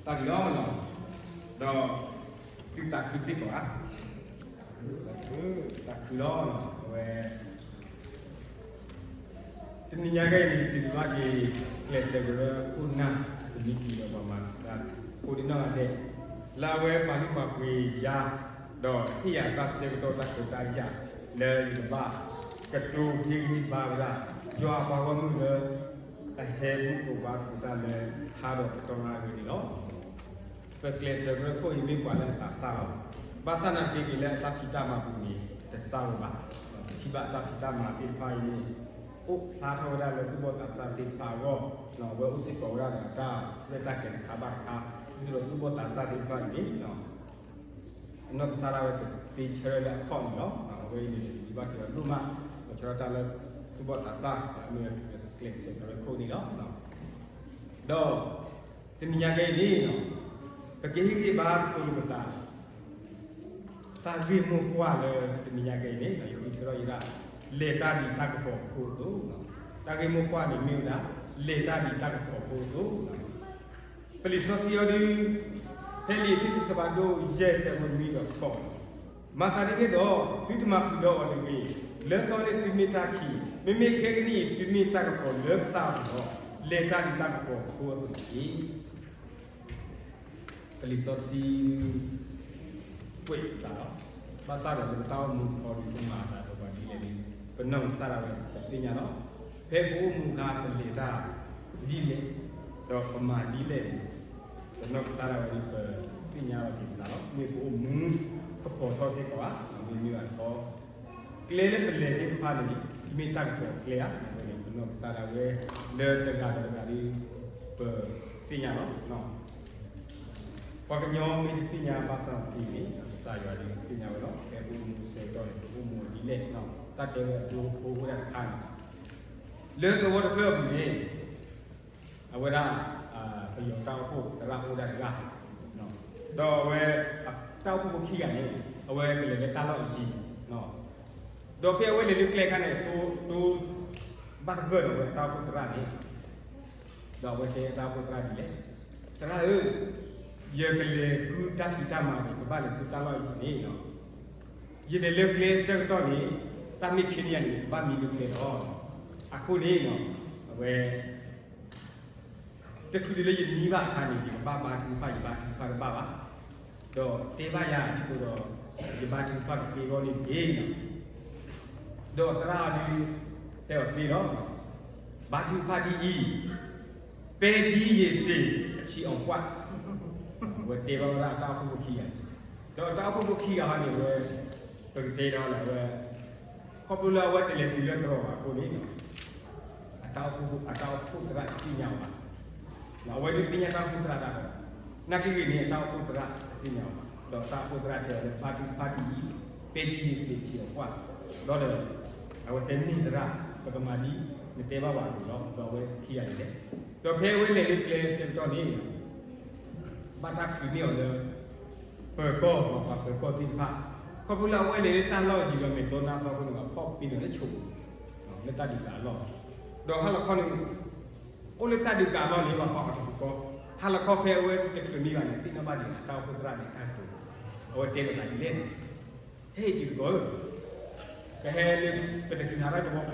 တၢ်လီၤ, ဒီး သုသးခုစ့ၢ်ကီးဧါ, သးခုလီၤ, အဝဲ တနံၤညါကဲအံၤန့ၣ် စံးဘျုးဘၣ်က့ၤ ကျဲးစၢးကရၢခိၣ်နၢ် တမံၤကံၤဒီးပှၤမၤသကိးတၢ်ဖိဒံနီၢ်ဂၤဒဲး လၢအဝဲပာ်လုၢ်ပာ်ပှ့ၤယၤ ဒီးဟ့ၣ်ယၤတၢ်ဆၢကတီၢ်တၢ်ခွဲးတၢ်ယာ် လၢယကဘၣ်ကတိၤဟ့ၣ်ဂံၢ်ဟ့ၣ်ဘါဝဲဒၣ် ယွၤအပှၤဂီၢ်မုၢ်လၢ အဟဲမူခိၣ်ဘါသကိးတၢ်လၢဟါဒီးကတီၢ်နၣ်ရံၣ်ဝဲန့ၣ်လီၤ. ပကျဲးစၢးကရၢခိၣ်အံၤမ့ၢ်ပှၤလၢအသးစၢ်လီၤ. ဘၣ်ဆၣ်နာ်က့ဂ့ၤလၢအတၢ်ဖံးတၢ်မၤပူၤန့ၣ် တစၢ်ဝဲဘၣ်. ပထံၣ်ဘၣ်အတၢ်ဖံးတၢ်မၤသ့ၣ်တဖၣ်အံၤန့ၣ် အိၣ်ဖျါထီၣ်ဝဲဒၣ်လၢသူၣ်ဘီၣ်သးစၢ်သ့ၣ်တဖၣ်အဂီၢ်, အဝဲအိၣ်စ့ၢ်ကီးဝဲဒၣ်ဒီးအတၢ်ရဲၣ်တၢ်ကျဲၤတခါဘၣ်တခါ, ဒ်သိးဒီးသူၣ်ဘီၣ်သးစၢ်သ့ၣ်တဖၣ်အံၤန့ၣ် အနီၢ်ကစၢ်ဒၣ်ဝဲကသ့ဆၢထၢၣ်လၢအခီၣ်န့ၣ်လီၤ. အဝဲအံၤန့ၣ် စံးဘျုးဘၣ်က့ၤအီၤဒိၣ်မး, လီၤဆီဒၣ်တၢ်လၢသူၣ်ဘီၣ်သးစၢ် အမ့ၢ်ကျဲးစၢးကရၢခိၣ်န့ၣ်လီၤ. ဒီး တနံၤညါကဲအံၤန့ၣ် ပကဟ့ၣ်ဂံၢ်ဘါသိလိာ်ပသး တၢ်ဂ့ၢ်မိၢ်ပှၢ်လၢတနံၤညါကဲအံၤန့ၣ် ယွၤဂံၢ်ဆၢထီၣ်ယဲဒၣ် လဲၤတၢ်ဒ်တၢ်ကပီၤအဖိအသိး, တၢ်ဂ့ၢ်မိၢ်ပှၢ်န့ၣ်မ့ၢ်ဝဲဒၣ် လဲၤတၢ်ဒ်တၢ်ကပီၤအဖိအသိး. ပလံာ်စီဆှံအံၤဒုး ဖဲလံာ်အ့းဖ့းစူး အဆၢဒိၣ်ယဲၢ် အဆၢဖိနွံဒီးဃိး, မၤသးဒ်န့ၣ်ဒီး သုတမၤဃုာ်ဒီးအီၤတဂ့ၤ, လၢသီန့ၣ်သုမ့ၢ်တၢ်ခံး, မ့မ့ၢ်ခဲကနံၣ်အံၤသုမ့ၢ်တၢ်ကပီၤလၢကစၢ်အပူၤလီၤ. လဲၤတၢ်ဒ်တၢ်ကပီၤအဖိအသိးတက့ၢ်. ပလံာ်စီဆှံ ကွဲးအသးလီၤ. ဘၣ်ဆၣ်ဒီးလၢပတၢ်အိၣ်မူတခီဒုး ပမၤအသးဒီးပှၤဒ်လဲၣ်န့ၣ် ပနီၢ်ကစၢ်ဒၣ်ဝဲပသ့ၣ်ညါလီၤ. ဖဲပအိၣ်မူအခါ ပလဲၤတၢ်ဒ်လဲၣ်, ဒီးပမၤဒ်လဲၣ်န့ၣ် ပနီၢ်ကစၢ်ဒၣ်ဝဲန့ၣ် ပသ့ၣ်ညါလီၤက့ၤပသးလီၤ. မ့ၢ်ပအိၣ်မူကပီၤထီၣ်စ့ၢ်ကီးဧါ, မ့မ့ၢ်ဘၣ်တခီ ကျဲလၢပလဲၤသ့ၣ်တဖၣ်န့ၣ် မ့ၢ်တၢ်ကပီၤကျဲဧါ, အဝဲန့ၣ် ပနီၢ်ကစၢ်ဒၣ်ဝဲ လၢတဂၤဒီးတဂၤဒုး ပသ့ၣ်ညါလီၤ. ပှၤကညီမ့ၢ်တသ့ၣ်ညါဘၣ်ဆၣ်သနာ်က့န့ၣ် ကစၢ်ယွၤဒုးသ့ၣ်ညါဝဲလီၤ. ဖဲပအိၣ်မူဆၢကတီၢ်န့ၣ် ပအိၣ်မူဒ်လဲၣ်, တၢ်တဲဝဲအဒိအဖိအိၣ်ဒၣ်တခါန့ၣ် လၢသဝီတဖျၢၣ်အပူၤန့ၣ် အဝဲဒၣ် ပယီၤတၢ်အိၣ်ဖှိၣ်သရၣ်အိၣ်ဒၣ်တဂၤ, ဒီးအဝဲ တၢ်အိၣ်ဖှိၣ်ဖိခံဂၤန့ၣ် အဝဲကလဲၤလၢတၢ်လီၢ်အယံၤ, ဒီးဖဲအဝဲလဲၤလၢကျဲအခါန့ၣ် တိ ဘၣ်တဂၢၢ်ဒီးအဝဲအတၢ်အိၣ်ဖှိၣ်သရၣ်န့ၣ်, ဒီးအဝဲတဲအတၢ်အိၣ်ဖှိၣ်သရၣ်ဒ်လဲၣ်, သရၣ်ဧၢ, ယကလဲၤဃုတၢ်ဖံးတၢ်မၤန့ၣ် ကဘၣ်လဲၤဆူတၢ်လီၢ်အယံၤန့ၣ် ယလဲၤလၢကျဲဆၢကတီၢ်န့ၣ် တၢ်မ့ၢ်ခံနံၤအံၤန့ၣ် ကဘၣ်မံလၢကျဲလီၤ. အဃိန့ၣ် အဝဲ တချုးဒ်လၢယမံဘၣ်အခါန့ၣ် ယကဘၣ်ဘါထုကဖၣ် ယဘါထုကဖၣ်တဘၣ်ဘၣ်, ဒီးတဲဘၣ်ယၤဒ်သိးဒီး ယဘါထုကဖၣ်ကသ့အဂီၢ်န့ၣ်တက့ၢ်. ဒီးသရၣ်အီၤဒုး တဲအီၤသ့လီၤ, ဘါထုကဖၣ်ဒ်အံၤ, ပဲကြီးရေစင် အချံအီၤကွၢ်, အဝဲတဲဘၣ်ဝဲဒၣ်အတၢ်အိၣ်ဖှိၣ်ဖိခံဂၤန့ၣ်, ဒီးအတၢ်အိၣ်ဖှိၣ်ဖိခံဂၤဟီန့ၣ် အဝဲ ပကတဲဒီးလၢအဝဲ ခီဖျိလၢအဝဲတလဲၤတုၤလၢသရိာ်ဘၣ်အဃိန့ၣ် အတၢ်အိၣ်ဖှိၣ်သရၣ်တသ့ၣ်ညါအီၤဘၣ်. အဝဲဒုးသ့ၣ်ညါတၢ်အိၣ်ဖှိၣ်သရၣ်တၢ်ဒီး နာ်က့ဂ့ၤန့ၣ် အတၢ်အိၣ်ဖှိၣ်သရၣ်တသ့ၣ်ညါအီၤဘၣ်. ဒီးတၢ်အိၣ်ဖှိၣ်သရၣ်တဲအီၤလၢ ဘါထုကဖၣ်ဒ်အံၤ, ပဲကြီးရေစင် အချံအီၤကွၢ်, ဒီး အဝဲတဲမ့ၢ်သရၣ် ပကမၤဒ်နတဲဘၣ်ဝဲအသိးလီၤ. ဒီးအဝဲခံဂၤန့ၣ်လဲၣ်, ဒီးဖဲအဝဲလဲၤလၢကျဲဆၢကတီၢ်န့ၣ် ဘၣ်တၢ်ချုးန့ၢ်အီၤလၢ ပၢၤကီၢ် ပှၤပၢၤကီၢ်သ့ၣ်တဖၣ်, ခီဖျိလၢအဝဲလဲၤလၢတၢ်လီၢ်ယံၤဒီးမဲာ်တီနါဖီခိၣ်န့ၣ် ပှၤဖီၣ်ပ့ၤနီၣ်လၢဆိး လၢတၢ်ဒုးသးအလီၢ်, ဒီးဟါလီၤခီန့ၣ် အိၣ်လၢတၢ်ဒုးသးအလီၢ်န့ၣ် ပှၤဖီၣ်အီၤတပူၤဃီ, ဟါလီၤခီဖဲအဝဲတချုးန့ၢ်ဘၣ်န့ၣ် သ့ၣ်နီၣ်ဘၣ်ဒံးအတၢ်အိၣ်ဖှိၣ်သရၣ်န့ၣ် တၢ်ကတိၤ, အဝဲတဲလိာ်သးဒ်လဲၣ်န့ၣ် ဟဲအံၤတံၤသကိးဧၢ, ပဟဲလၢ ပတချုးဟးထီၣ်တဝီချၢဘၣ်န့ၣ်လီၤ. ပတၢ်အိၣ်ဖှိၣ်သရၣ်တဲဘၣ်ဖ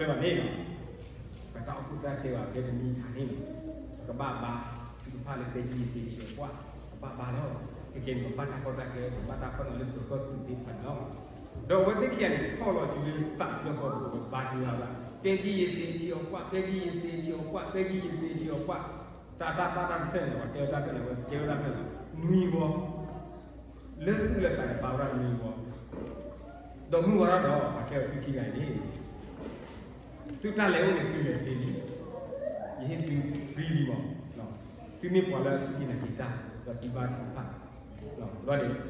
ဲပမံအခါန့ၣ်လီၤ, ပကဘၣ်ဘါထုကဖၣ်လၢ ပဲကြီးရေစင် အချံအီၤကွၢ်, ပဘၣ်ဘါလီၤ. ခဲကဲန့ၣ် ပဘၣ်တၢ်ကီတၢ်ခဲ ပဘၣ်တၢ်ဖီၣ်န့ၢ်လၢပၢၤကီၢ်သုးသ့ၣ်တဖၣ်န့ၣ်လီၤ. ဒီးအဝဲသ့ၣ်ခံဂၤန့ၣ် ဖီၣ်လီၤစုလၢသးလၢဃီပူၤ ပဘါထုကဖၣ် ပဲကြီးရေစင် အချံအီၤကွၢ်, ပဲကြီးရေစင် အချံအီၤကွၢ်, ပဲကြီးရေစင် အချံအီၤကွၢ်, တၢ်တၢ်ဘၣ်တၢ်တဖျၢၣ်န့ၣ် ပှၤတဲဝဲတၢ်ဖျၢၣ်န့ၣ် အဝဲတဲဝဲဒၣ်ဖျၢၣ်န့ၣ် နွံဝီ လၢသူၣ်လၢသးန့ၣ် ဘါဝဲဒၣ်နွံဝီ, ဒီးမုၢ်ဝါထီၣ်ဒီး ပှၤတဲအီၤသုခံဂၤအံၤန့ၣ် သုတၢ်လဲၤအိၣ်န့ၣ် သုလဲၤသ့လံ, ယဟ့ၣ်သု free လံမး, သုမ့ၢ်ပှၤလၢအစူၢ်က့ၤနာ်က့ၤတၢ် ဒီးသုဘါထုကဖၣ်, ဘျီန့ၣ်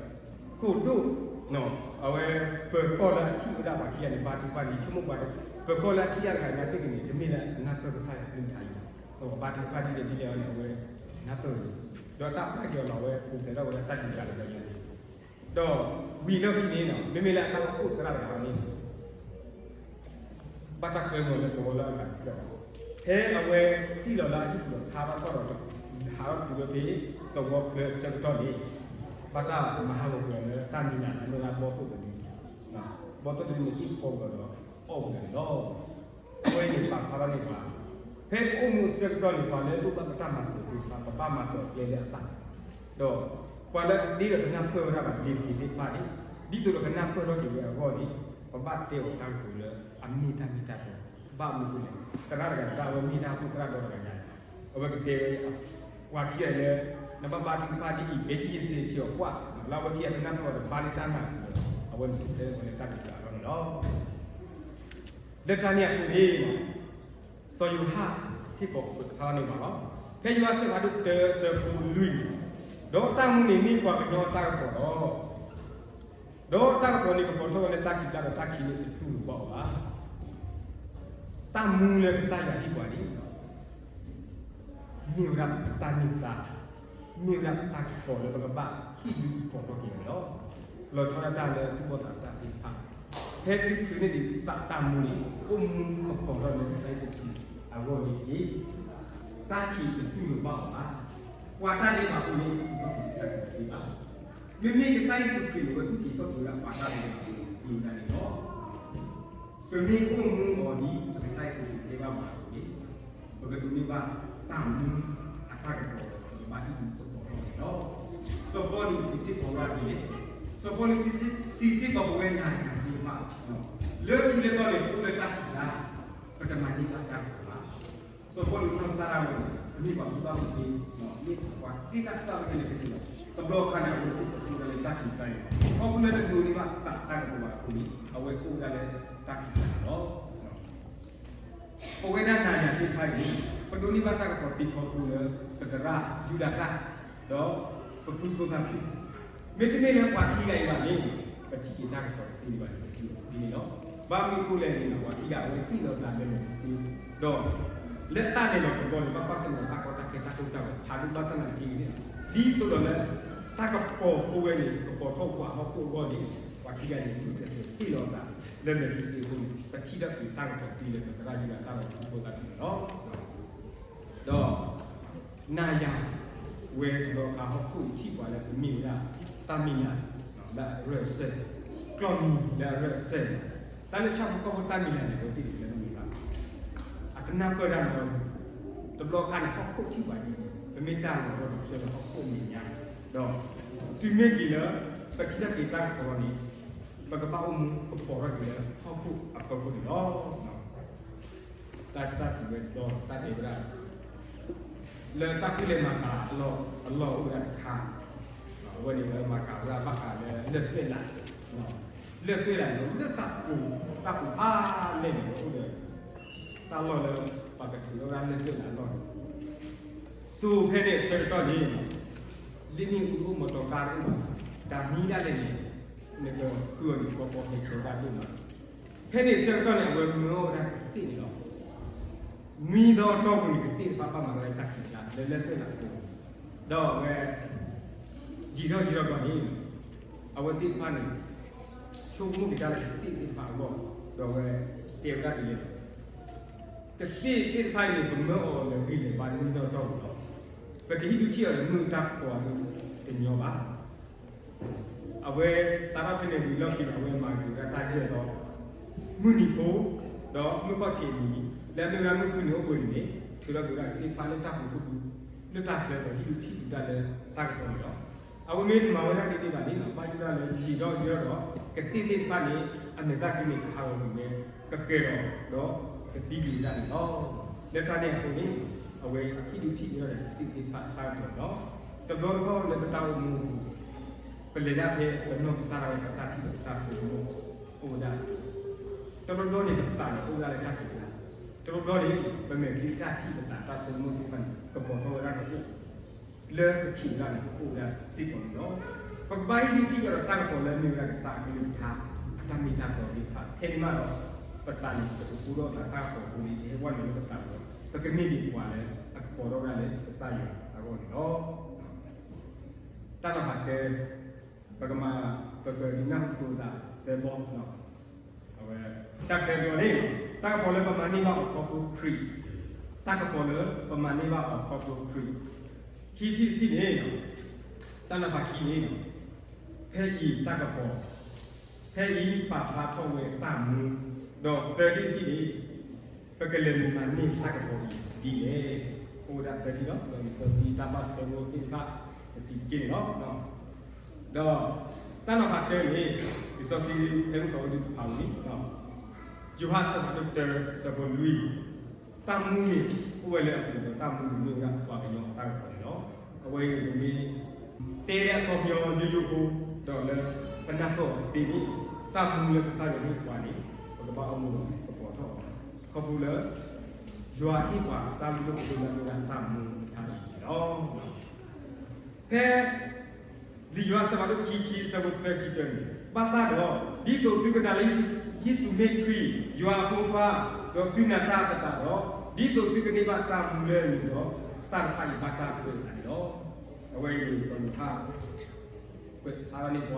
ဃိာ်ဒိၣ် အဝဲ ပၢၤကီၢ်လၢအထံၣ်ဝဲဒၣ်ပှၤခံဂၤန့ၣ် ဘါထုကဖၣ်န့ၣ် ဆိကမိၣ်ပှၤ ပၢၤကီၢ်လၢအထံၣ်တၢ်တဂၤန့ၣ် သ့ၣ်ကန့ၣ် တမ့ၢ်လၢအနၢ်ပၢၢ်ကစၢ်ယွၤကလုၢ်ကထါအံၤ, ဒီးပဘါထုကဖၣ်ဒ်လဲၣ်ဒ်လဲၣ်အီၤန့ၣ် အဝဲ နၢ်ပၢၢ်ဝဲ, ဒီးတၢ်ပာ်က့ၤအီၤလီၤ အဝဲပူၤဖျဲးထီၣ်ဝဲဒၣ်တၢ်ဒုးတၢ်လၢပှၤယၤန့ၣ် ဒီးဝံၤလီၢ်ခံန့ၣ် မ့မ့ၢ်လၢအတၢ်အိၣ်ဖှိၣ်သရၣ်တဂၤန့ၣ် ဘၣ်တၢ်ကွဲမုာ်လၢသဝီလၢအဂၤတဖျၢၣ်, ဖဲအဝဲစံၣ်လီၤလၢအဟံၣ်ပူၤဒီးထါဘၣ်ထီၣ်ဒီး ဟးထီၣ်တုၤဝဲဖဲသဝီချၢအဆၢကတီၢ်န့ၣ်, ဘၣ်တၢ်မၤဟးဂီၤကွံာ်အီၤလၢတၢ်မံၤလၢ်လၢအမ့ၢ်ဝဲဒၣ်ဘီၣ်သိၣ်တဒု, ဘီၣ်သိၣ်တဒုန့ၣ် အံၣ်ဖီကွံာ်အီၤဒီးအီၣ်ကွံာ်အီၤန့ၣ်လီၤ. အဝဲန့ၣ်ပာ်ဖျါထီၣ်န့ၢ်ပှၤ, ဖဲပအိၣ်မူအဆၢကတီၢ်န့ၣ် ပှၤလၢအလိၣ်ဘၣ်ပတၢ်မၤစၢၤသ့ၣ်တဖၣ် ပဘၣ်မၤစၢၤအီၤကျဲလၢအဘၣ်, ဒီးပှၤလၢအတသ့ဒီးကနၢ်ပၢၢ်ဝဲဒၣ်ဘၣ် လံာ်တက့ၤသ့ၣ်တဖၣ်န့ၣ်, ဒ်သိးဒီးကနၢ်ပၢၢ်ထီၣ်က့ၤဝဲအဂီၢ်န့ၣ်, ပဘၣ်တဲအီၤတၢ်ကတိၤလၢအမ့ၢ်တၢ်မ့ၢ်တၢ်တီ, ဘၣ်မနုၤအဃိလဲၣ်, သရၣ်တဂၤတဂၤ အဝဲမ့ၢ်တၢ်အိၣ်ဖှိၣ်သရၣ်ဒီတဂၤညါန့ၣ်, အဝဲကတဲဝဲ ပှၤခံဂၤလၢ နဘၣ်ဘါထုကဖၣ်ဒ်အံၤ ဘဲကံယစ့ဆ့အီၤကွၢ်, လၢအဝဲခံဂၤကနၢ်ပၢၢ်အီၤဒီးဘါလၢတၢ်နာ်အပူၤဒီး အဝဲန့ၣ်ထူၣ်ဖျဲးဝဲလၢတၢ်ဒုးတၢ်အဂီၢ်န့ၣ်လီၤ. လၢတၢ်န့ၣ်အဃိန့ၣ်, စီၤယိၤဟၣ်စ့ၢ်ကီးကွဲးဖျါန့ၢ်ပှၤလီၤ. ဖဲယိၤဟၣ်အဆၢဖးဒိၣ်တၢ အဆၢဖိလွံၢ်န့ၣ်, ဒီးတၢ်မူန့ၣ်မ့ၢ်ပှၤကညီအတၢ်ကပီၤလီၤ. ဒီးတၢ်ကပီၤန့ၣ်ကပီၤထီၣ်ဝဲလၢတၢ်ခံးကျါဒီးတၢ်ခံးန့ၣ်တတူၢ်လိာ်ဘၣ်အီၤဘၣ်. တၢ်မူလၢကစၢ်ယွၤဟ့ၣ်ပှၤန့ၣ် မ့ၢ်ဝဲဒၣ်ပတၢ်န့ၢ်သါ, မ့ၢ်ဝဲဒၣ်ပတၢ်ကပီၤလၢပကဘၣ်ဟ့ၣ်ဒုးကပီၤထီၣ်က့ၤအီၤန့ၣ်လီၤ. လီၤဆီဒၣ်တၢ်လၢသူၣ်ဘီၣ်သးစၢ်သ့ၣ်တဖၣ်, ဖဲသုဃုန့ၢ်ဒံးသးတၢ်မူန့ၣ် အိၣ်မူကပီၤထီၣ်လၢကစၢ်ယ့ၣ်ၡူးခရံာ်အဂီၢ်န့ၣ်တက့ၢ်. တၢ်ခံးတတူၢ်လိာ်ဘၣ်အီၤဘၣ်. ပှၤတၢ်ဒဲးဘးအဃိန့ၣ် ပကစၢ်ယွၤတသ့ဘၣ်. မ့မ့ၢ်ကစၢ်ယ့ၣ်ၡူးခရံာ်န့ၣ် အဝဲကက့ၤထီၣ်က့ၤဝဲဒၣ်ပှၤတၢ်ဒဲးဘးအဃိန့ၣ် ဒ်န့ၣ်လီၤ. ပမ့ၢ်အိၣ်မူအီၤဒ်ပကစၢ်ယ့ၣ်ၡူးခရံာ်တဲဘၣ်မၤအဃိန့ၣ်, ပကဒိးန့ၢ်ဘၣ်တၢ်မူအတၢ်ကပီၤ ပကဘၣ်ဟ့ၣ်ဒုးကပီၤထီၣ်န့ၣ်လီၤ. စီၤပီလူးစံးစ့ၢ်ကီးဝဲဒၣ်ဒ်လဲၣ်, စီၤပီလူးစံးစ့ၢ်ကီးပဝဲနၤယၤသ့ၣ်တဖၣ်, လၢခံလၢကီၢ်န့ၣ် ပအိၣ်လၢတၢ်ခံးကျါ, ပတမၤန့ၢ်ဘၣ်တၢ်ကပီၤဘၣ်. စီၤပီလူးနီၢ်ကစၢ်ဒၣ်ဝဲန့ၣ် မ့ၢ်ပှၤကူၣ်ဘၣ်ကူၣ်သ့, မ့ၢ်ပှၤသ့တၢ်ကူၣ်ဘၣ်ကူၣ်သ့လၢကစၢ်ယွၤ, တဘျီခါန့ၣ် အဝဲစ့ၢ်ကီးအိၣ်ဝဲဒၣ်လၢတၢ်ခံးကျါန့ၣ်လီၤ. ခီဖျိလၢတဒိးန့ၢ်ဘၣ်သးတၢ်ကပီၤဘၣ်အဃိန့ၣ် အဝဲအိၣ်ဝဲဒၣ်လၢတၢ်ခံးကျါန့ၣ်လီၤ. ပဝဲဒၣ်နၤယၤသ့ၣ်တဖၣ်အံၤန့ၣ် ပဒိးန့ၢ်ဘၣ်တၢ်ကပီၤသ့ခီဖျိလၢ ပသရၣ်ယူဒၤသၣ်, ဒီးပဖုဖိသၣ်ဖၠူၣ်, မ့တမ့ၢ်လၢပှၤခံဂၤအံၤဘၣ်န့ၣ်, ပထံၣ်က့ၤတၢ်ကပီၤတသ့ဒံးဘၣ်န့ၣ် ပစံးအီၤဒ်န့ၣ်လီၤ. ဘၣ်မနုၤအဃိလဲၣ်န့ၣ် ပှၤခံဂၤအဝဲသ့ၣ်လီၤသးလၢာ်လၢာ်ဆ့ဆ့, ဒီးလၢတၢ်လဲၤလီၤကပီၤန့ၣ် ဘၣ်ကွၢ်ဆၢၣ်မဲာ်တၢ်ကီတၢ်ခဲတၢ်ကိၢ်တၢ်ဂီၤဖးဒိၣ်ဘၣ်ဆၣ်သနာ်က့န့ၣ်, ဒ်သိးဒီးလၢ တၢ်ကပီၤဖိဝဲန့ၣ် ကပီၤထီၣ်ပှၤဟီၣ်ခိၣ်အဂီၢ်န့ၣ်, ပှၤခံဂၤန့ၣ် သ့ၣ်လီၤသးလၢာ်လၢာ်ဆ့ဆ့အဃိန့ၣ် ပထံၣ်ထီၣ်က့ၤတၢ်ကပီၤသ့လၢပသရၣ်ယူဒၤသၣ်ဒီးပဖုဖိသၣ်ဖၠူၣ်န့ၣ်လီၤ. ဒီး နၤယၤ ဝဲတဘျီခါဟီၣ်ခိၣ်အံၤထံၣ်ပှၤလၢပမ့ၢ်ဝဲဒၣ် တၢ်မံၤလၢ်လၢအရၢၢ်အစၢၢ်, ကျီၢ်မံၤလၢအရၢၢ်အစၢၢ်, တၢ်လၢဆၣ်ဖိကီၢ်ဖိတၢ်မံၤလၢ်န့ၣ် အဝဲသ့ၣ်တဖၣ်န့ၣ်မ့ၢ်ဘၣ် အတနၢ်ပၢၢ်တၢ်နီတမံၤ, တဘျီခါန့ၣ် ဟီၣ်ခိၣ်ထံၣ်ပှၤဒ်န့ၣ် ပမ့ၢ်တၢ်လီၤတၢ်ဒီးဆၢလၢဟီၣ်ခိၣ်အမဲာ်ညါ, ဒီး တုၤမ့ၢ်က့ၤလၢ ပထံၣ်ထီၣ်က့ၤတၢ်ကပီၤန့ၣ် ပကဘၣ်အိၣ်မူကပီၤထီၣ်က့ၤလၢဟီၣ်ခိၣ်အဖီခိၣ်န့ၣ်လီၤ. တၢ် တၢ်စံးဝဲဒီး တၢ်တဲဝဲဒၣ် လၢတၢ်ဖဲလဲၣ်မၤကၤအလီၢ် အလီၢ်အိၣ်ဝဲဒၣ်တခါ, အဝဲန့ၣ်လၢမၤကၤဝဲဒၣ်ဘၣ်ဃးလၢလၢၢ်သွဲၣ်လး, လၢၢ်သွဲၣ်လးန့ၣ် လၢတၢ်ပူၤ တၢ်ပူၤဖးလဲၢ်န့ၣ် အိၣ်ဒီး တၢ်လီၢ်လၢ ပှၤကထုးထီၣ်ဝဲဒၣ်လၢၢ်သွဲၣ်လးအလီၢ်န့ၣ် စိၤဖဲန့ၣ်အဆၢကတီၢ်န့ၣ် လ့ၣ်မ့ၣ်အူတအိၣ် မီတီကါတအိၣ်ဘၣ်, တၢ်မံဒၣ်လဲာ်န့ၣ် နကဃုအီၤန့ၣ် ကီကီခဲခဲဒၣ်ဒိၣ်မး. ဖဲန့ၣ်အဆၢကတီၢ်န့ၣ် အဝဲမၢအီၣ်ဝဲဒၣ်ကသ့ၣ်န့ၣ်လီၤ. နွံသီအတီၢ်ပူၤန့ၣ် ကသ့ၣ်တဖၣ်ဘၣ်မၤဝဲဒၣ်တၢ်ခံးကျါလၢလၢၢ်သွဲၣ်လးအပူၤ, ဒီးအဝဲ ယံာ်ထီၣ်ယံာ်ထီၣ်ဘျီန့ၣ် အဝဲသ့ၣ်တဖၣ်န့ၣ် ဆိကမိၣ်က့ၤတၢ်လၢကသ့ၣ်သ့ၣ်တဖၣ်အဂီၢ်, ဒီးအဝဲတဲဝဲဒၣ်ဒ်လဲၣ် ကသ့ၣ်သ့ၣ်တဖၣ်အံၤန့ၣ် ပမၢအီၤလၢဂံၢ်လၢဘါနွံသီအတီၢ်ပူၤလီၤ. ပကဟံးဒုးထံၣ်အီၤလၢမုၢ်တၢ်ကပီၤအဒိၣ်တညီဘၣ်. အဝဲစးထီၣ်ဖဲန့ၣ်ဝံၤလီၢ်ခံန့ၣ် အဝဲမၤက့ၤဝဲဒၣ်တၢ်ယဲၢ်သီ, မုၢ်နံၤဖိ, ဒီးမုၢ်ခီၣ်ထံးနံၤ, လၢအမ့ၢ်ဝဲဒၣ်မုၢ်ဃုနံၤအိၣ်ဘှံးနံၤန့ၣ် ထုးထီၣ်က့ၤဝဲဒၣ်ကသ့ၣ်တဖၣ်လၢတၢ်ပူၤဖုၣ်ပူၤ, လၢတၢ်ချၢဒီးဟံးဒုးထံၣ်က့ၤတၢ်လၢတၢ်ကပီၤန့ၣ်လီၤ. အဝဲမ့ၢ်တမၤဝဲဒၣ်ဒ်န့ၣ်ဘၣ်န့ၣ် ဘၣ်ယိၣ်ဒၣ်လၢယံာ်ထီၣ်ယံာ်ထီၣ်ဒီး ကသ့ၣ်သ့ၣ်တဖၣ်န့ၣ် အမဲာ်သၣ်ချံန့ၣ် ကဟးဂီၤကွံာ်ဝဲ ကဃဲၤဒီး ဒီးကသံကွံာ်ဝဲဒၣ်န့ၣ်လီၤ. လၢတၢ်န့ၣ်အဃိန့ၣ် အဝဲဟံးဒုးထံၣ်က့ၤထီၣ်ကသ့ၣ်သ့ၣ်တဖၣ်တၢ်ကပီၤန့ၣ်လီၤ. တဘျီတခီၣ်လၢပတၢ်အိၣ်မူအပူၤ ပလဲၤဒၣ်ဖဲပနီၢ်ကစၢ်ဒၣ်ဝဲ ပတၢ်ထံၣ်ဒီးပတၢ်ဆိကမိၣ်အိၣ်ဝဲဒၣ်, တဘျီဘျီန့ၣ် ပသးန့ၣ်အိၣ်ဝဲဒၣ်လၢတၢ်ခံးကျါ, တဘျီဘျီန့ၣ် ပမဲာ်ချံတၢ်ထံၣ်ပသးတၢ်ဆိကမိၣ်သ့ၣ်တဖၣ်န့ၣ် ကပီၤထီၣ်ဝဲဒၣ်ကအိၣ် လၢပခံးကျါန့ၣ် ပအိၣ်ဝဲဒၣ်စ့ၢ်ကီးန့ၣ်လီၤ. ပကဘၣ်ဟံးဒုးထံၣ်ကဒီးတၢ်ကပီၤလၢအမ့ၢ်ဝဲဒၣ်ကစၢ်အကလုၢ်ကထါ အတၢ်မ့ၢ်တၢ်တီသ့ၣ်တဖၣ် ထဲန့ၣ်မးဒီး ပသးန့ၣ် ပကကူထီၣ်သးတၢ်ကပီၤအဃိန့ၣ် ကဟဲဝဲနုာ်လၢပသးဒီး ပကမ့ၢ်ဒံးပှၤလၢအကပီၤထီၣ်ဝဲဒၣ်လၢကစၢ်ယွၤအဂီၢ်န့ၣ်လီၤ. တၢ်နီၤဖးတၢ ပကမၤ ပကဒုးနၢ်ဟူသကိးသးသၢဘီ, အဝဲ တၢ်တၢဘီန့ၣ် တၢ်ကပီၤလၢပမၤန့ၢ်ဘၣ်အီၤခီဖျိခရံာ်, တၢ်ကပီၤလၢပမၤန့ၢ်ဘၣ်အီၤခီဖျိခရံာ်, ခံထံၣ်တထံၣ်န့ၣ်, တၢ်နီၤဖးခံန့ၣ်, ဖဲအံၤတၢ်ကပီၤ, ဖဲအံၤပာ်ဖျါထီၣ်ဝဲတၢ်မူ, ဒီးသၢထံၣ်တထံၣ်န့ၣ်, ပကလဲၤမၤန့ၢ်တၢ်ကပီၤအံၤဒ်လဲၣ်. အိၣ်ဝဲဒၣ်သၢထံၣ်လီၤ. ဒီးလံာ်စီဆှံတၢ်ဘၣ်ထွဲဖိသ့ၣ်တဖၣ် တဆံးတက့ၢ်န့ၣ်လီၤ. ဒီးတၢ်နီၤဖးတၢန့ၣ်, လံာ်စီဆှံဖဲမုၢ်ကီၤဝဲဒၣ်တဖးဝံၤန့ၣ်, ယိၤဟၣ်အဆၢဖးဒိၣ်တၢ အဆၢဖိလွံၢ်, တၢ်မူန့ၣ်အိၣ်ဝဲလၢအပူၤဒီး တၢ်မူန့ၣ်မ့ၢ်ဝဲဒၣ်ပှၤကညီအတၢ်ကပီၤန့ၣ်လီၤ. အဝဲအံၤန့ၣ်မ့ၢ် တဲအခီပညီယိယိဖိ, ဒီးလၢပနၢ်ပၢၢ်အီၤသ့န့ၣ်, တၢ်မူလၢကစၢ်ယွၤဟ့ၣ်ပှၤန့ၣ်, ပကဘၣ်အိၣ်မူဒီးကပီၤထီၣ်အီၤ, ခီဖျိလၢ ယွၤဟ့ၣ်ပှၤတၢ်လုၢ်ဒိၣ်ပှ့ၤဒိၣ်မ့ၢ်ဝဲဒၣ်တၢ်မူအတၢ်အံၤန့ၣ်လီၤ. ဖဲ လံာ်ယိၤဟၣ်အဆၢဖးဒိၣ်ခံဆံအဆၢဖိသၢဆံတၢန့ၣ်, ဘၣ်ဆၣ်ဒီး ဒ်သိးသုကနာ်လၢယ့ၣ်ၡူးမ့ၢ်ခရံာ် ယွၤအဖိခွါ, ဒီးသုနာ်တၢ်အသးဒီး, ဒ်သိးသုကန့ၢ်ဘၣ်တၢ်မူလၢအမံၤဒီး, တၢ်တဖၣ်အံၤဘၣ်တၢ်ကွဲးအသးန့ၣ်လီၤ. အဝဲအံၤန့ၣ်စီၤယိၤဟၣ် ကွဲးဖျါထီၣ်န့ၢ်ပှၤ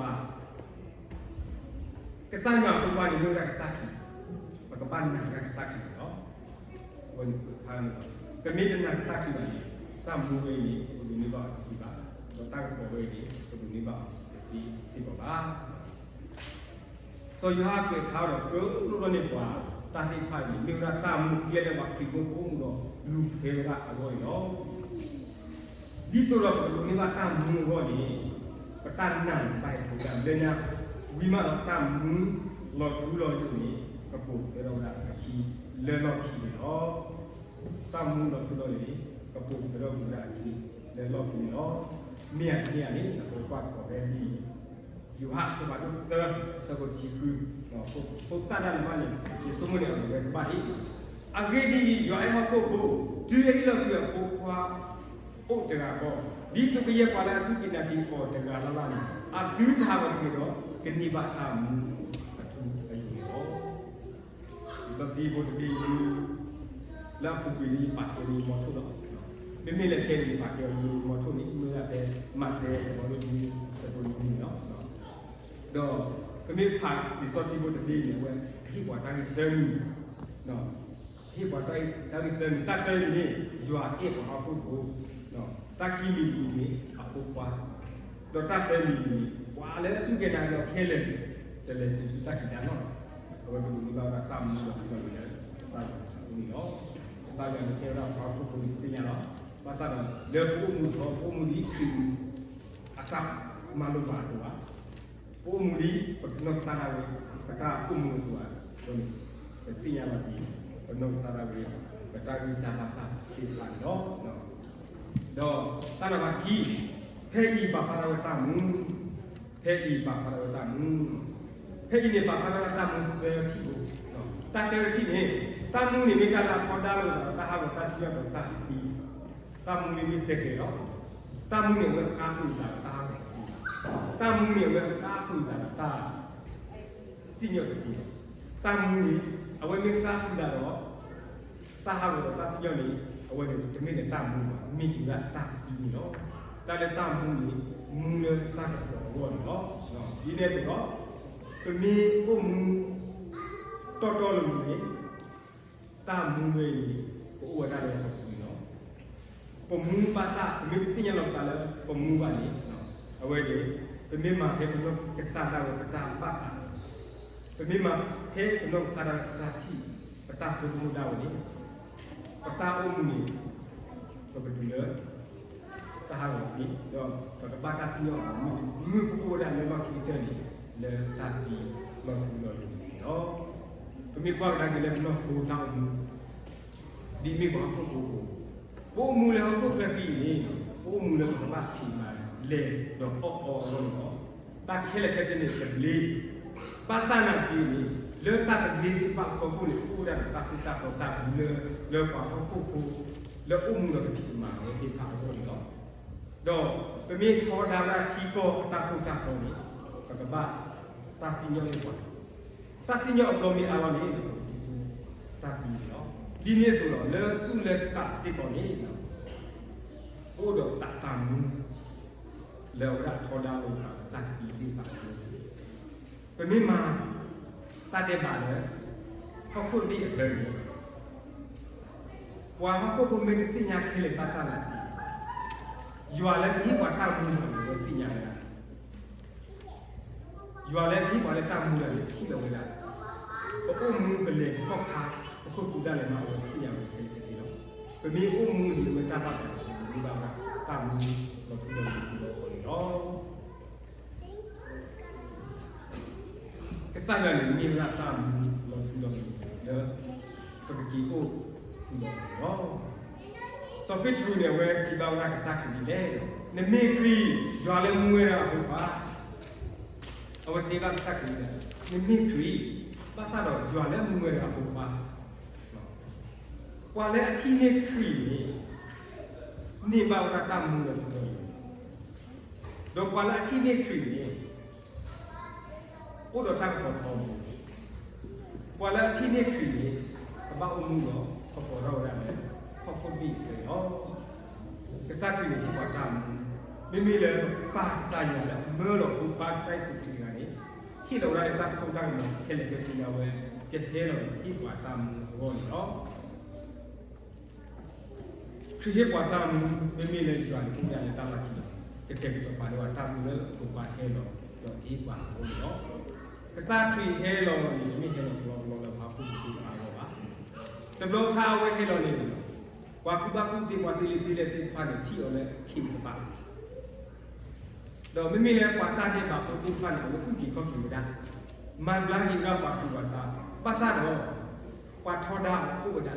ကစၢ်ယွၤအဖိခွါန့ၣ်မ့ၢ်ဝဲဒၣ်ကစၢ်ခရံာ်, ပကဘၣ်နာ်ဝဲဒၣ်ကစၢ်ခရံာ်န့ၣ်လီၤ. အဝဲန့ၣ်ကွဲးဖျါန့ၢ်ပှၤ, ပမ့ၢ်တနာ်ကစၢ်ခရံာ်ဘၣ်န့ၣ်, တၢ်မူဝဲအံၤန့ၣ် ပဒိးန့ၢ်ဘၣ်အီၤတသ့ဘၣ်, ဒီးတၢ်ကပီၤဝဲအံၤန့ၣ် ပဒိးန့ၢ်ဘၣ်အီၤတသ့စ့ၢ်ကီးဘၣ်. စီၤယိၤဟၣ်ကွဲးဖျါဒီး ကတိၤထီၣ်န့ၢ်ပှၤ တၢ်သ့ၣ်တဖၣ်အံၤန့ၣ် မ့ၢ်ဝဲဒၣ်တၢ်မူကျဲလၢပှၤခရံာ်ဖိကအိၣ်မူဒီး လူၤဖဲဝဲဒၣ်အဂီၢ်န့ၣ်လီၤ. ဒ်သိးဒီးပကဒိးန့ၢ်ဘၣ်တၢ်မူအဂီၢ်န့ၣ်, ပတၢ်နာ်န့ၣ် ဘၣ်ဟဲထီၣ်ဝဲဒၣ်လၢညါ, ဝံၤမးဒီးတၢ်မူလီၤထူလီၤယိာ်န့ၣ် ကပိာ်ထွဲထီၣ်ဝဲဒၣ်အခံ လၢလီၢ်ခံန့ၣ်လီၤ. တၢ်မူလီၤထူလီၤယိာ်န့ၣ် ကပိာ်ထွဲထီၣ်ဝဲဒၣ်အခံ လၢလီၢ်ခံန့ၣ်လီၤ. မ့ၢ်အဂ့ၢ်န့ၣ် အဃိပကွၢ်ကီးဖဲလံာ် ယိၤဟၣ်အဆၢဖးဒိၣ်သၢ အဆၢဖိတဆံဃု, ဖိသၣ်ဒၣ်န့ၣ်ဘၣ်န့ၣ် ယဆိကမိၣ်န့ၣ် အဝဲကဘၣ်ဒ်အံၤ, အဂ့ၢ်ဒ်အံၤ, ယွၤအဲၣ်ဟီၣ်ခိၣ်ဖိ, တုၤအဟ့ၣ်လီၤကွံာ်အဖိခွါ အိၣ်တဂၤဃီ, ဒ်သိးကယဲၢ်ပှၤလၢအစူၢ်က့ၤနာ်က့ၤအီၤတဂၤလၢ်လၢ်န့ၣ် အသုတဟးဂီၤတဂ့ၤဒီး ကန့ၢ်ဘၣ်တၢ်မူအထူအယိာ်န့ၣ်လီၤ. လံာ်စီဆှံဖိတဘ့ၣ်အံၤ လၢအပူၤကွံာ်လၢယပာ်ကဲလၢယမီထိၣ်လီၤ. မ့မ့ၢ်လၢခဲအံၤယပာ်ကဲလၢယမီထိၣ်န့ၣ် မ့ၢ်ဝဲဒၣ်ဖဲမးသဲအဆၢဖးဒိၣ်လွံၢ် အဆၢဖိလွံၢ်န့ၣ်လီၤ. ဒီးပမ့ၢ်ဖးလံာ်စီဆှံဖိတဘ့ၣ်န့ၣ် အဝဲဟ့ၣ်ပှၤတၢ်ဂ့ၢ်သၢမံၤ, ဟ့ၣ်ပှၤတၢ်ဂ့ၢ်သၢမံၤ, တၢ်တၢမံၤန့ၣ် ယွၤအဲၣ်ပှၤဟီၣ်ခိၣ်ဖိ, တၢ်ခံမံၤတမံၤန့ၣ် အဖိခွါ, ဒီးတၢ်သၢမံၤတမံၤန့ၣ် ပှၤလၢအစူၢ်က့ၤနာ်က့ၤအီၤခဲလၢာ်န့ၣ် တလဲၤတုၤဆူတၢ်ခံးတၢ်နီၢ်, အဝဲကဒိးန့ၢ်ဘၣ်ဝဲဒၣ်တၢ်မူလီၤထူလီၤယိာ်လၢ ကစၢ်ယွၤအပူၤန့ၣ်လီၤ. ကစၢ်ယွၤန့ၣ်ကဲဝဲဒၣ်ပှၤဟီၣ်ခိၣ်ဖိန့ၣ် ပသ့ၣ်ညါလီၤ. ဘၣ်ဆၣ်ဒီး လၢပအိၣ်မူအသီ ပအိၣ်မူဒ်ခရံာ်အတၢ်မၤလိာ်ဘၣ်အသိးဘၣ်, ပအိၣ်မူဒ်ပကနီၢ်ကစၢ်ဒၣ်ဝဲ ပတၢ်အိၣ်မူအသိးဘၣ်, ဒီးပသ့ၣ်ညါဘၣ်ဒ် ပနီၢ်ကစၢ်ဒၣ်ဝဲ ပတၢ်ဂံၢ်စၢ်ဘါစၢ်သ့ၣ်တဖၣ်န့ၣ်လီၤ. ဒီးတၢ်နီၤဖးခံ, ဖဲအံၤပာ်ဖျါထီၣ်ဝဲတၢ်မူ, ဖဲအံၤပာ်ဖျါထီၣ်ဝဲတၢ်မူ, ဖဲအံၤန့ၣ်ပာ်ဖျါထီၣ်ဝဲတၢ်မူသၢထံၣ်ဖိ, တၢ်တၢတထံၣ်န့ၣ်, တၢ်မူန့ၣ်မ့ၢ်တၢ်လၢအထီဒါလိာ်သးဒီးတၢ်ဟးဂီၤတၢ်စံၣ်ညီၣ်ဒီးတၢ်သံ, တၢ်မူန့ၣ်မ့ၢ်စဲးကဲးလီၤ. တၢ်မူန့ၣ်အဝဲဃါဃုာ်သးဒီးတၢ်ဟးဂီၤတၢ်သံ, တၢ်မူန့ၣ်အဝဲဃါဃုာ်သးဒီးတၢ် စံၣ်ညီၣ်တသ့ဘၣ်. တၢ်မူန့ၣ် အဝဲမ့ၢ်ဃါဃုာ်သးဒီး တၢ်ဟးဂီၤဒီးတၢ်စံၣ်ညီၣ်န့ၣ် အဝဲန့ၣ်တမ့ၢ်လၢတၢ်မူဘၣ်, မ့ၢ်တၢ်သံန့ၣ်လီၤ. တၢ်လၢတၢ်မူန့ၣ် မူလၢတၢ်ကပီၤအဂီၢ်န့ၣ်လီၤ. ဒ်န့ၣ်အသိးဒီး ပမ့ၢ်အိၣ်မူ တီတီလိၤလိၤန့ၣ် တၢ်မူဝဲအံၤန့ၣ် ပအိၣ်ဝဲဒၣ်လၢပပူၤန့ၣ်လီၤ. ပမူဘၣ်ဆၣ် ပမ့ၢ်တသ့ၣ်ညါလီၤပသးလၢပမူဘၣ်န့ၣ်, အဝဲန့ၣ် ပမ့ၢ်မၤဖဲပနီၢ်ကစၢ်ဒၣ်ဝဲပတၢ်ဘၣ်သး, ပမ့ၢ်မၤဖဲပနီၢ်ကစၢ်ဒၣ်ဝဲပတၢ်ထံၣ်, ပတၢ်ဆိကမိၣ်ဒၣ်ဝဲန့ၣ် ပတၢ်အိၣ်မူန့ၣ် ပကတုၤလၢ တၢ်ဟးဂီၤန့ၣ် ဒီးပကဘၣ်တၢ်စံၣ်ညီၣ်အီၤ မုၢ်ပအိၣ်ဝဲဒၣ်လၢလီၢ်ခံကတၢၢ်န့ၣ် လၢတၢ်သံလီၤထူလီၤယိာ်န့ၣ်လီၤ. ပမ့ၢ်ကွၢ်ကဒါက့ၤလၢပနီၢ်ခိတၢ်အိၣ်မူ ဒ်မ့ၢ်ပှၤဟီၣ်ခိၣ်ဖိအသိး, ပအိၣ်မူလၢဟီၣ်ခိၣ်ချၢသံအံၤန့ၣ် ပအိၣ်မူလၢပကဘၣ်ဖံးမၤလဲၤဒီးအီၣ်အီအဂီၢ်န့ၣ်လီၤ. တၢ်ခဲလၢာ်ခဲဆ့န့ၣ်တဘျ့, ဘၣ်ဆၣ်နာ်က့န့ၣ် လၢတၢ်တဘျ့သ့ၣ်တဖၣ်အဖီခိၣ်န့ၣ် အိၣ်ဝဲဒၣ်ဒီးတၢ်သိၣ်တၢ်သီတၢ်ဘျၢလၢပှၤဟီၣ်ခိၣ်ဖိ လၢအိၣ်မူဒီးကဖံးကမၤအဝဲသ့ၣ်တဖၣ်အဂီၢ်န့ၣ်လီၤ. ဒီးပမ့ၢ်ထီဒါဝဲဒၣ်ထံကီၢ်အတၢ်သိၣ်တၢ်သီန့ၣ် ပကဘၣ်တၢ်စံၣ်ညီၣ်န့ၢ်ပှၤ, တၢ်စံၣ်ညီၣ်အဘျီမ့ၢ်အါလီၤန့ၣ် ပကတုၤဆူတၢ်သံန့ၣ်လီၤ. ဒ်န့ၣ်အသိးဒီး လၢသူၣ်လၢသးစ့ၢ်ကီးန့ၣ် အိၣ်ဒီးတၢ်မူ လၢအဝဲဒၣ်ထီဒါလိာ်သးဒီးတၢ်သံသ့ၣ်တဖၣ်အဂီၢ်, ပမ့ၢ်မၤတၢ်ဒဲးဘးလၢ ဟီၣ်ခိၣ်သ့ၣ်အချၢန့ၣ် ပှၤဟီၣ်ခိၣ်ဖိမ့ၢ်တသ့ၣ်ညါခဲလၢာ်ဘၣ်ဆၣ်နာ်က့ ယွၤလၢကဟ့ၣ်ပှၤတၢ်မူန့ၣ် အဝဲသ့ၣ်ညါဝဲဒၣ်, ယွၤလၢကဟ့ၣ်ပှၤလၢတၢ်မူန့ၣ် ထံၣ်လီၤဝဲဒၣ်, ပအိၣ်မူပလဲၤခီၣ်ခါ ပခိၣ်သူဒၣ်လဲာ်မး အဝဲသ့ၣ်ညါဝဲခဲလၢာ်ခဲဆ့လီၤ. ပမ့ၢ်အိၣ်မူဒ်အဝဲတၢ်ဘၣ်သးန့ၣ် ပမ့ၢ်ဘၣ်ဝဲဒၣ်တၢ်မူလီၤထူလီၤယိာ်လီၤအီၤန့ၣ်လီၤ. ကစၢ်ယွၤန့ၣ်မ့ၢ်ဝဲဒၣ်တၢ်မူလီၤထူလီၤယိာ်လၢ ပကက့ၤအိၣ်ဃုာ်ဒီးအီၤန့ၣ်လီၤ. စီၤပ့းတရူးန့ၣ်အဝဲစံးဘၣ်ဝဲဒၣ်ကစၢ်ခရံာ်ဒ်လဲၣ်, နမ့ၢ်ခရံာ် ယွၤလၢမူဝဲဒၣ်အဖိခွါ, အဝဲတဲဘၣ်ကစၢ်ခရံာ်ဒ်လဲၣ်, နမ့ၢ်ခရံာ် ဘၣ်ဆၣ်ဒီးယွၤလၢမူဝဲဒၣ်အဖိခွါ ပှၤလၢအထံၣ်န့ၢ်ခရံာ်န့ၣ် န့ၢ်ဘၣ်ဝဲဒၣ်တၢ်မူလီၤထူလီၤယိာ်, ဒီးပှၤလၢအထံၣ်န့ၢ်ခရံာ်န့ၣ် အိၣ်ဒီးတၢ်ကပီၤထီဘိ, ပှၤလၢအထံၣ်န့ၢ်ခရံာ်န့ၣ် ကဘၣ်အိၣ်မူဒီး ကပီၤထီၣ်ဝဲဒၣ်လၢ ဟီၣ်ခိၣ်ဘ့ၣ်အံၤလီၤ. ကစၢ်ခရံာ်န့ၣ်ဟ့ၣ်ပှၤတၢ်မူ, မ့မ့ၢ်လၢပၢ်ကစၢ်ယွၤလၢအမၢလီၤအဖိခွါကစၢ်ယ့ၣ်ၡူးခရံာ်တဂၤန့ၣ် ဟ့ၣ်လီၤဝဲဒၣ်လၢတၢ်စိတၢ်ကမီၤခဲလၢာ်ခဲဆ့န့ၣ် အဝဲကဟဲလီၤဟ့ၣ်ပှၤတၢ်မူအဂီၢ်န့ၣ်လီၤ. ခရံာ်ဟ့ၣ်ပှၤတၢ်မူ မ့မ့ၢ်လၢယွၤန့ၣ် အိၣ်ဝဲဒၣ်လၢတၢ်လီၢ်ခံလီၤ. ကတဲာ်ကတီၤပာ်လၢပှၤတၢ်မူလၢအဖိခွါဟဲလီၤ ဒီးဟ့ၣ်ပှၤအဂီၢ်န့ၣ်လီၤ. ကစၢ်ခရံာ်ဟဲလီၤန့ၣ် တမ့ၢ်ဟဲလီၤကလီကလီလၢပှၤဟီၣ်ခိၣ်ဖိသ့ၣ်တဖၣ်အဂီၢ်ဘၣ်. တဘျီခါအဝဲဟဲလီၤန့ၣ် ပှၤကူၣ်ဘၣ်ကူၣ်သ့ ပှၤသ့လံာ်သ့လဲၢ်သ့ၣ်တဖၣ်န့ၣ် ထံၣ်အီၤလၢခ့ကပၤ ဒီးမ့မ့ၢ်လၢပှၤတၢ်ဒဲးဘးဖိသ့ၣ်တဖၣ်န့ၣ် အဝဲအုၣ်က့ၤခီၣ်က့ၤဝဲဒၣ်, မၤဘျါက့ၤဝဲဒၣ်ပှၤဆူးပှၤဆါ, ဘၣ်ဆၣ်ဒီး ပှၤထီဒါအီၤအိၣ်ဝဲဒၣ်.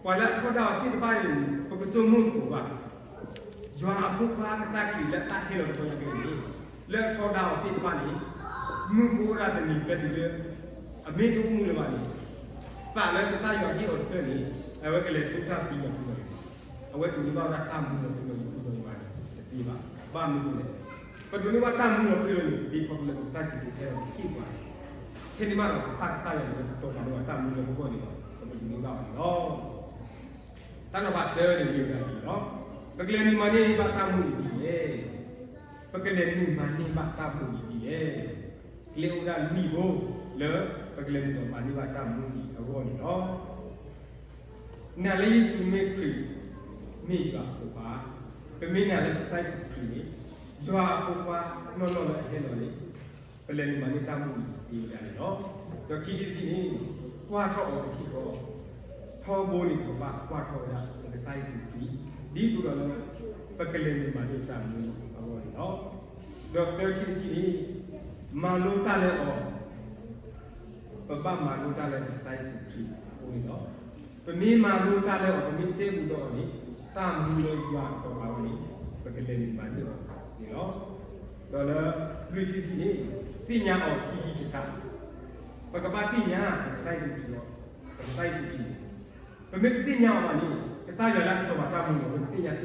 ပှၤလၢအထီဒါအီၤသ့ၣ်တဖၣ်န့ၣ် ပကဆိကမိၣ်သကိးဘၣ်, ယွၤအဖိခွါကစၢ်ခရံာ်လၢအတၢ်ဟဲလီၤတဘျီညါက့ၤန့ၣ် လၢအထီဒါအီၤသ့ၣ်တဖၣ်န့ၣ် မုၢ်ကအိၣ်ဒၣ်တနံၤဖဲတုၤလၢ အမ့ၢ်တအိၣ်မူလၢၤဘၣ်န့ၣ် သးလၢကစၢ်ယွၤဟ့ၣ်အီၤတဖျၢၣ်န့ၣ် အဝဲကလဲၤဆူတၢ်သံလီၤထူလီၤယိာ်, အဝဲဒိးန့ၢ်ဘၣ်ဝဲဒၣ်တၢ်မူလီၤထူလီၤယိာ်လီၤယိာ်ဘၣ်န့ၣ် တသ့ဘၣ်. ဘၣ်မနုၤအဃိလဲၣ်, ပဒိးန့ၢ်ဘၣ်တၢ်မူလီၤထူလီၤယိာ် ဒ်ခီဖျိလၢကစၢ်ယ့ၣ်ၡူးခရံာ်ဟဲလီၤဟ့ၣ်ပှၤ, ဖဲန့ၣ်ဘၣ်ဒီး ပၢ်ကစၢ်ယွၤန့ၣ် ကတီၤပာ်လၢပှၤတၢ်မူလၢပဂီၢ်န့ၣ်လီၤ. ပကဒိးန့ၢ်ဘၣ်အီၤန့ၣ်လီၤ. တၢ်နီၤဖးသၢန့ၣ်မ့ၢ်ဝဲဒၣ်ဒ်အံၤလီၤ. ပကလဲၤနုာ်မၤန့ၢ်ဘၣ်တၢ်မူန့ၣ်ဒ်လဲၣ်. ပကလဲၤနုာ်မၤန့ၢ်ဘၣ်တၢ်မူန့ၣ်ဒ်လဲၣ်. ကျဲအိၣ်ဝဲဒၣ်လွံၢ်ဘိ လၢပကလဲၤနုာ်ဒီးမၤန့ၢ်ဘၣ်တၢ်မူန့ၣ်အဂီၢ်န့ၣ်လီၤ. နာ်လၢယ့ၣ်ၡူးမ့ၢ်ခရံာ်, မ့ၢ်ယွၤအဖိခွါ, ပမ့ၢ်နာ်လၢကစၢ်ယ့ၣ်ၡူးခရံာ်န့ၣ် ယွၤအဖိခွါနီၢ်နီၢ်လၢအဟဲလီၤန့ၣ် ပလဲၤနုာ်မၤန့ၢ်တၢ်မူန့ၣ်သ့ဝဲဒၣ်န့ၣ်လီၤ. ဒီးခံထံၣ်တထံၣ်န့ၣ် ကွၢ်ထီၣ်အီၤတထံၣ်ဃီ, ထီဘိန့ၣ် ပကဘၣ်ကွၢ်ထီၣ်ဝဲဒၣ်ပကစၢ်ယ့ၣ်ၡူးခရံာ် ဒ်သိးဒီးလၢ ပကလဲၤနုာ်မၤန့ၢ်တၢ်မူအဂီၢ်န့ၣ်လီၤ.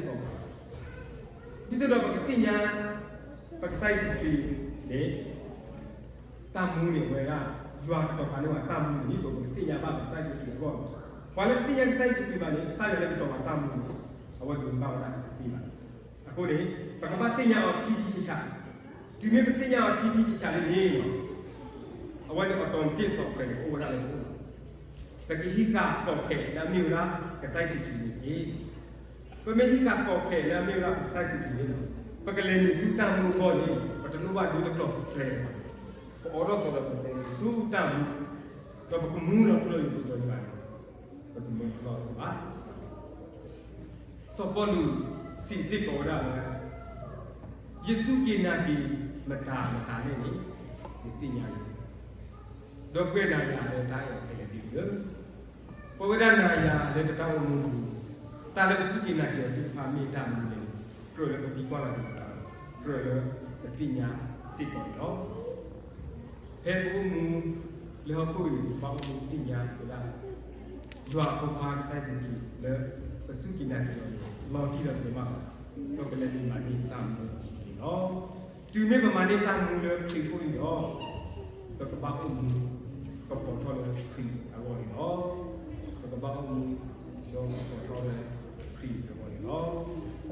ဒီးသၢထံၣ်တထံၣ်န့ၣ် မၤလိတၢ်လၢအီၤ, ပဘၣ်မၤလိတၢ်လၢပကစၢ်ယ့ၣ်ၡူးခရံာ်အဃိန့ၣ်လီၤ. ပမ့ၢ်မၤလိတၢ်လၢအီၤ ပမ့ၢ်စဲဘူးဒီးအီၤန့ၣ် တၢ်မူလၢယွၤကတီၤပာ်ဝဲန့ၣ် ပကလဲၤနုာ်မၤန့ၢ်အီၤန့ၣ်လီၤ. ဒီးလၢလွံၢ်ထံၣ်တထံၣ်န့ၣ် သ့ၣ်ညါအီၤထံထံဆးဆး, ပကဘၣ်သ့ၣ်ညါပကစၢ်ယ့ၣ်ၡူးခရံာ်လီၤ. ပကစၢ်ယ့ၣ်ၡူးခရံာ်န့ၣ် ပမ့ၢ်တသ့ၣ်ညါအီၤဘၣ်န့ၣ် ကစၢ်ယွၤလၢအကတီၤပာ်တၢ်မူန့ၣ် ပတသ့ၣ်ညါစ့ၢ်ကီးဘၣ်. ဒ်သိးဒီးပကသ့ၣ်ညါ ပကစၢ်ယ့ၣ်ၡူးခရံာ်န့ၣ် တၢ်မူန့ၣ်ဝဲဒၣ် ယွၤကတီၤပာ်န့ၢ်ဝဲတၢ်မူန့ၣ် ဒ်သိးပကသ့ၣ်ညါဘၣ်ပကစၢ်ယ့ၣ်ၡူးခရံာ်အဂီၢ်န့ၣ်, ပှၤလၢတသ့ၣ်ညါကစၢ်ယ့ၣ်ၡူးခရံာ်ဘၣ်န့ၣ် ကစၢ်ယွၤလၢကတီၤပာ်တၢ်မူန့ၣ် အဝဲဒိးန့ၢ်ဘၣ်ဝဲဒၣ်တသ့ဘၣ်. အဃိန့ၣ် ပကဘၣ်သ့ၣ်ညါအီၤထံထံဆးဆး, တုၤမ့ၢ်ပသ့ၣ်ညါအီၤထံထံဆးဆးလံန့ၣ် အဝဲန့ၣ်အတီၤတ့ၢ်သီၣ်ခွဲးန့ၣ် အိၣ်ဝဲဒၣ်လၢပအိၣ်, ပကဟံးဃာ်သီၣ်ခွဲးလၢအမ့ၢ်ဝဲဒၣ်ကစၢ်ယ့ၣ်ၡူးခရံာ်န့ၣ်တက့ၢ်. ပမ့ၢ်ဟံးဃာ်သီၣ်ခွဲးလၢအမ့ၢ်ဝဲဒၣ်ပကစၢ်ယ့ၣ်ၡူးခရံာ်န့ၣ် ပကလဲၤနုာ်ဆူတၢ်မူအဂီၢ်န့ၣ် ပတလိၣ်ဘၣ်ဒိတကျီၢ်တြဲၤဘၣ်. ပအိးထီၣ်သီၣ်ဒီးပလဲၤနုာ်ဆူတၢ်မူ, ဒီးပကမူလီၤထူလီၤယိာ်တကျီၢ်ဘၣ်န့ၣ် ပကမူလီၤဘၣ်. စီၤပီလူးစံးစ့ၢ်ကီးဝဲဒၣ်လၢ ယစူၢ်က့ၤနာ်က့ၤမတၤမတၤလဲၣ်န့ၣ် ယသ့ၣ်ညါလံ, ဒီပုၢ်ဝဲၢ်နၤယၤလၢတၢ်အဲၣ်အီၤခဲလၢာ်သ့ၣ်ဧၢ, ပဝဲဒၣ်နၤယၤလၢပတၢ်အိၣ်မူပူၤ တၢ်လၢပစူၢ်က့ၤနာ်က့ၤအီၤသ့ၣ်တဖၣ်မ့ၢ်တၢ်မနုၤလဲၣ်န့ၣ် ကြၢးလၢပသံကွၢ်လီၤက့ၤပသး, ကြၢးလၢပသ့ၣ်ညါစ့ၢ်ကီးန့ၣ်လီၤ. ဖဲပအိၣ်မူလၢဟီၣ်ခိၣ်အံၤန့ၣ် ပဘၣ်အိၣ်မူသ့ၣ်ညါဝဲဒၣ် ယွၤအဖိခွါကစၢ်ယ့ၣ်ၡူးခရံာ်လၢ ပစူၢ်က့ၤနာ်က့ၤအီၤန့ၣ် လီၤတံၢ်လီၤဆဲးမး, ဒီးပလဲၤနုာ်မၤန့ၢ်တၢ်မူအံၤန့ၣ်လီၤ. တုၤမ့ၢ်ပမၤန့ၢ်တၢ်မူလၢခရံာ်အအိၣ်န့ၣ်ဒီး ပကဘၣ်အိၣ်မူ ကပီၤထီၣ်လၢခရံာ်အဂီၢ်န့ၣ်လီၤ. ပကဘၣ်အိၣ်မူ ဒီးကပီၤထီၣ်လၢခရံာ်အဂီၢ်န့ၣ်လီၤ.